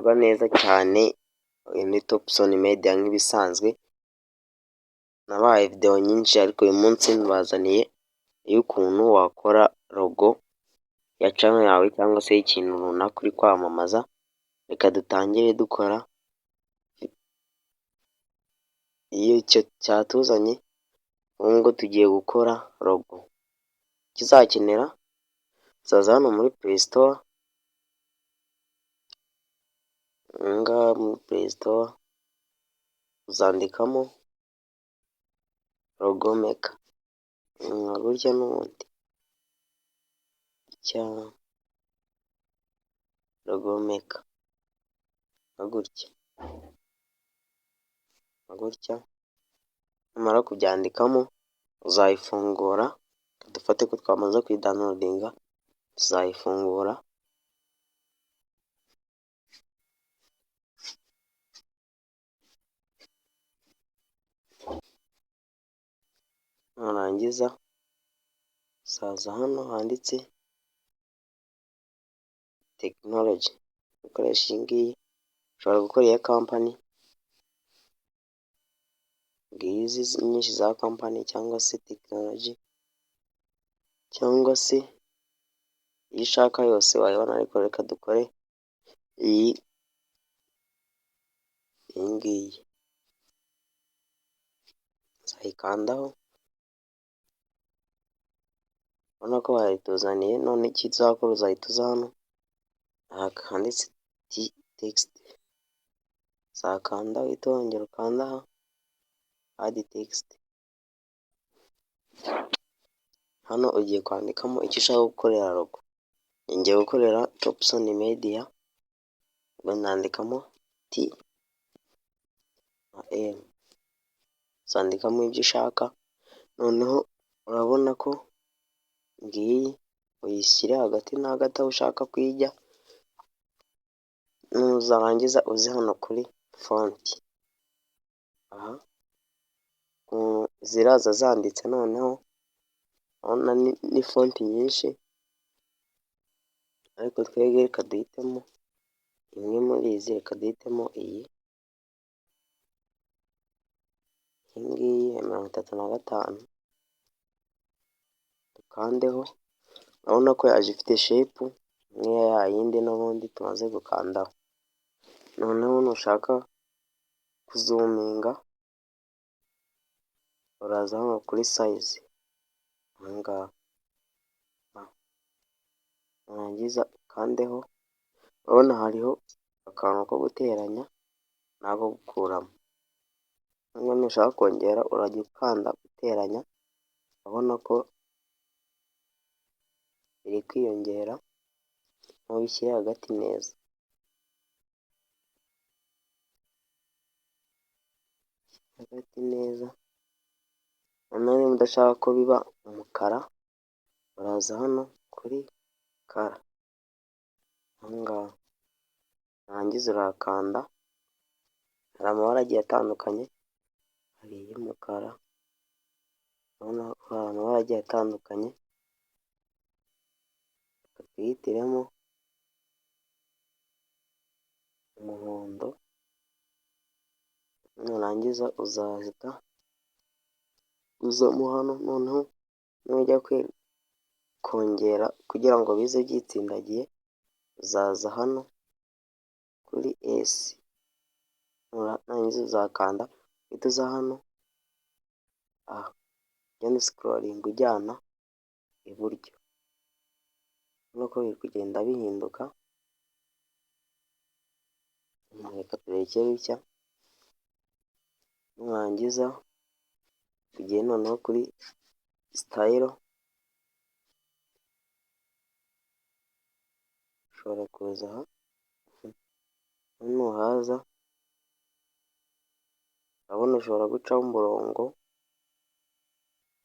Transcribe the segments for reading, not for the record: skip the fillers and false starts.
Kugubwa neza cyane. Uyu ni Topson Media nk'ibisanzwe, nabahaye video nyinshi, ariko uyu munsi mbazaniye iy'ukuntu wakora logo ya channel yawe cyangwa se y'ikintu runaka uri kwamamaza. Reka dutangire dukora iyo icyo cyatuzanye. Ubu ngubu tugiye gukora logo. Ikizakenera, uzaza hano muri Play Store, ahangaha muri Play Store uzandikamo logo maker nka gutya n'ubundi cya logo maker nka gutya, nka gutya. Numara kubyandikamo uzayifungura. Dufate ko twamaze kuyidownloadinga, tuzayifungura. Nurangiza uzaza hano handitse tekinoloji, ukoresha iyi ngiyi, ushobora gukora iya company, ngizi nyinshi za company cyangwa se tekinoloji cyangwa se iyo ushaka yose wayibona, ariko reka dukore iyi ngiyi. Uzayikandaho, urabona ko bayituzaniye. None icyo uzakora, uzahita uza hano aha handitse text, uzakanda, uhite wongera ukande aha add text. Hano ugiye kwandikamo icyo ushaka gukorera logo. Ngiye gukorera Topson Media, ubwo nandikamo T na M, uzandikamo ibyo ushaka. Noneho urabona ko ngiyi, uyishyire hagati na hagati aho ushaka ko ijya. Nurangiza uze hano kuri font, aha ziraza zanditse. Noneho urabona ni font nyinshi, ariko twebwe reka duhitemo imwe muri izi. Reka duhitemo iyi ngiyi ya 35, dukandeho. Urabona ko yaje ifite shape nk'iya ya yindi n'ubundi tumaze gukandaho. Noneho nushaka kuzoominga, uraza hano kuri size aha ngaha, nurangiza ukandeho. Urabona hariho akantu ko guteranya n'ako gukuramo. Noneho nushaka kongera, urajya ukanda guteranya, urabona ko biri kwiyongera. Ntubishyire hagati neza, hagati neza. Noneho niba udashaka ko biba umukara, uraza hano kuri color aha ngaha, warangiza urakanda. Hari amabara agiye atandukanye, hari iy'umukara, urabona ko hari amabara agiye atandukanye. Reka twihitiremo umuhondo. Nurangiza uzahita uzamo hano. Noneho nujya kongera kugira ngo bize byitsindagiye, uzaza hano kuri S, nurangiza uzakanda, uhite uza hano aha, ugende uscrollinga ujyana iburyo, urabona ko biri kugenda bihinduka. Reka turekere gutya. Nurangiza tugiye noneho kuri style, ushobora kuza aha. Nuhaza urabona ushobora gucaho umurongo,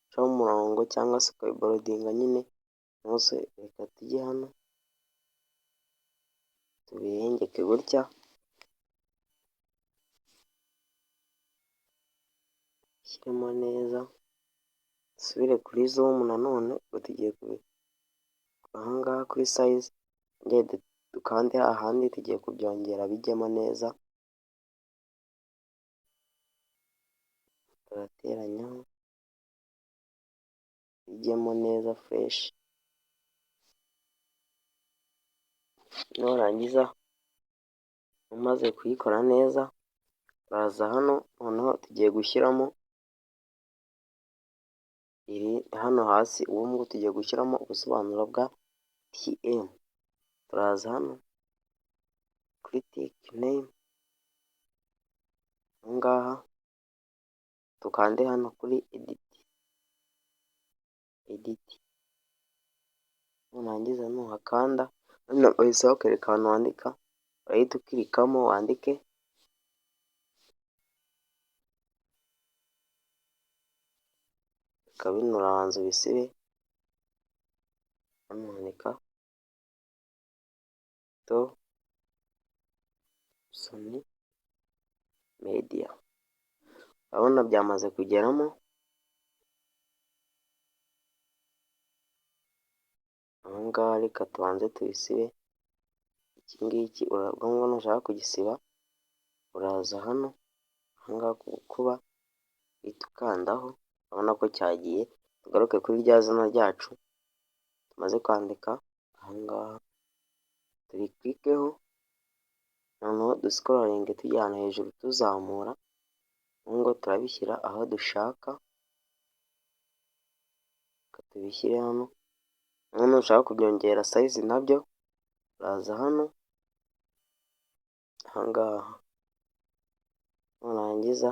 ucaho umurongo cyangwa se ukabiboldinga nyine. Munsi reka tujye hano tubihengeke gutya, shyiremo neza, dusubire kuri zoom. Nanone ubwo tugiye ahangaha kuri size. Dukande hahandi, tugiye kubyongera bijyemo neza. Turateranyaho bijyemo neza fresh. Nurangiza, umaze kuyikora neza, uraza hano. Noneho tugiye gushyiramo iri hano hasi. Ubu ngubu tugiye gushyiramo ubusobanuro bwa TM. Turaza hano kuri tick name, aha ngaha dukande hano kuri edit. Edit, nurangiza nuhakanda hano bahise bakwereka ahantu wandika, urahita ukirikamo wandike. Reka bino urabanza ubisibe. Hano wandika Topson Media, urabona byamaze kugeramo. Aha ngaha reka tubanze tubisibe. Iki ngiki ubwo nushaka kugisiba, uraza hano aha ngaha kuba uhita ukandaho, urabona ko cyagiye. Tugaruke kuri rya zina ryacu tumaze kwandika aha ngaha, turikirikeho, noneho duscrollinge tujyana hejuru tuzamura ngo turabishyira aho dushaka. Reka tubishyire hano. Noneho nushaka kubyongera size nabyo, uraza hano aha ngaha, nurangiza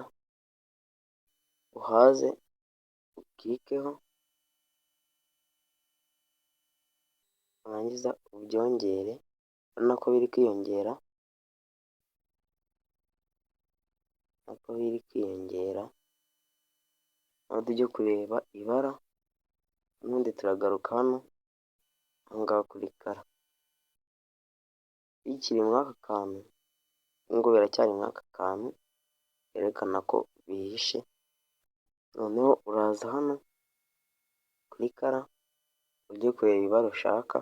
uhaze ukirikeho, nurangiza ubyongere. Urabona ko biri kwiyongera, urabona ko biri kwiyongera. Noneho tujye kureba ibara, n'ubundi turagaruka hano aha ngaha kuri color. Bikiri muri aka kantu, ubu ngubu biracyari muri aka kantu kerekana ko bihishe. Noneho uraza hano kuri color, ujye kureba ibara ushaka,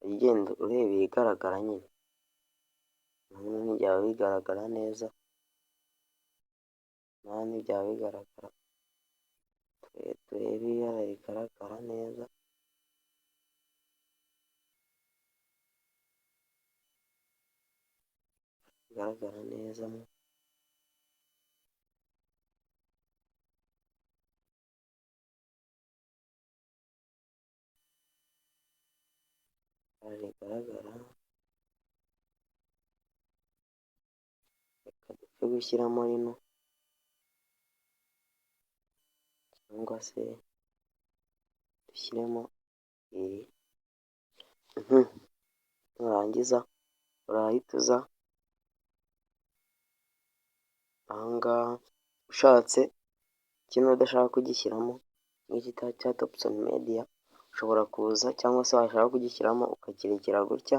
ugenda ureba irigaragara nyine. Hano ntibyaba bigaragara neza, naho ntibyaba bigaragara. Turebe ibara rigaragara neza, rigaragara neza mo. Ibara rigaragara, reka dupfe gushyiramo rino cyangwa se dushyiremo iri. Nurangiza urahita uza aha ngaha, ushatse kino udashaka kugishyiramo nk'iki cya Topson Media, ushobora kuza cyangwa se washaka kugishyiramo ukakirekera gutya,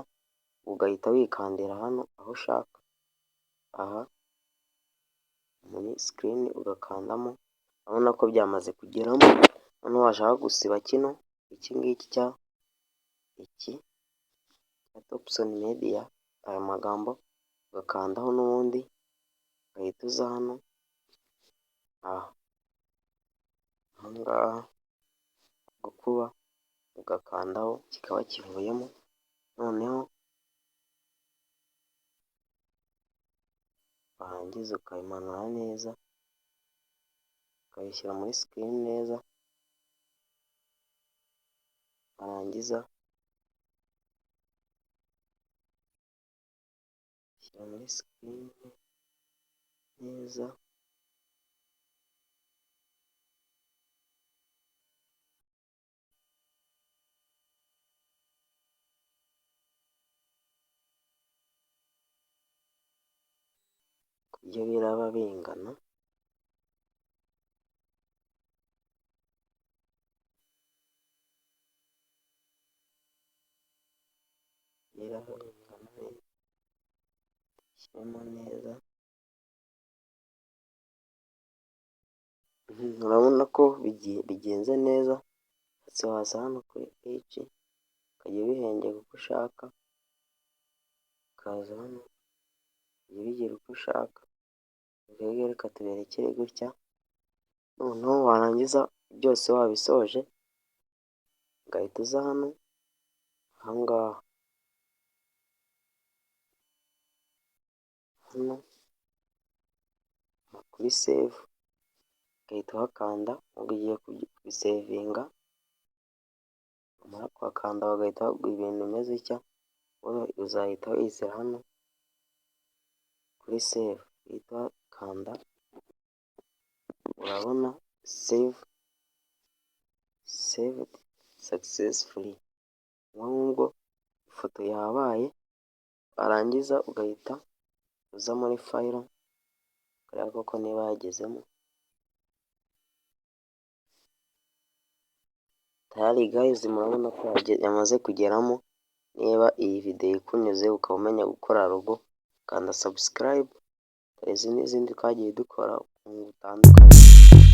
ugahita wikandira hano aho ushaka, aha muri screen ugakandamo, urabona ko byamaze kugeramo. Noneho washaka gusiba kino, iki ngiki cya iki cya Topson Media, aya magambo, ugakandaho n'ubundi, ugahita uza hano aha ngaha gukuba, ugakandaho kikaba kivuyemo. Noneho warangiza ukabimanura neza, ukabishyira muri screen neza, warangiza ushyira muri screen neza. Ku buryo biraba bingana. Biraba bingana neza, dushyiremo neza. Urabona ko bigenze neza, ndetse waza hano kuri H ukajya ubihengeka uko ushaka. Ukaza hano ubigira uko ushaka. Twebwe reka tuberekere gutya. Noneho warangiza byose wabisoje, ugahita uza hano ahangaha, hano kuri save, ugahita uhakanda ubwo ugiye kubisevinga. Wamara kuhakanda bagahita baguha ibintu bimeze utya, wowe uzahita wizira hano kuri save, uhita uhakanda, urabona save, saved successfully. Ubwo ngubwo ifoto yabaye, warangiza ugahita uza muri file ukareba koko niba yagezemo. Tayari guys, murabona ko yamaze kugeramo. Niba iyi videwo ikunyuze ukaba umenya gukora logo, kanda subscribe. Izi n'izindi twagiye dukora butandukanye.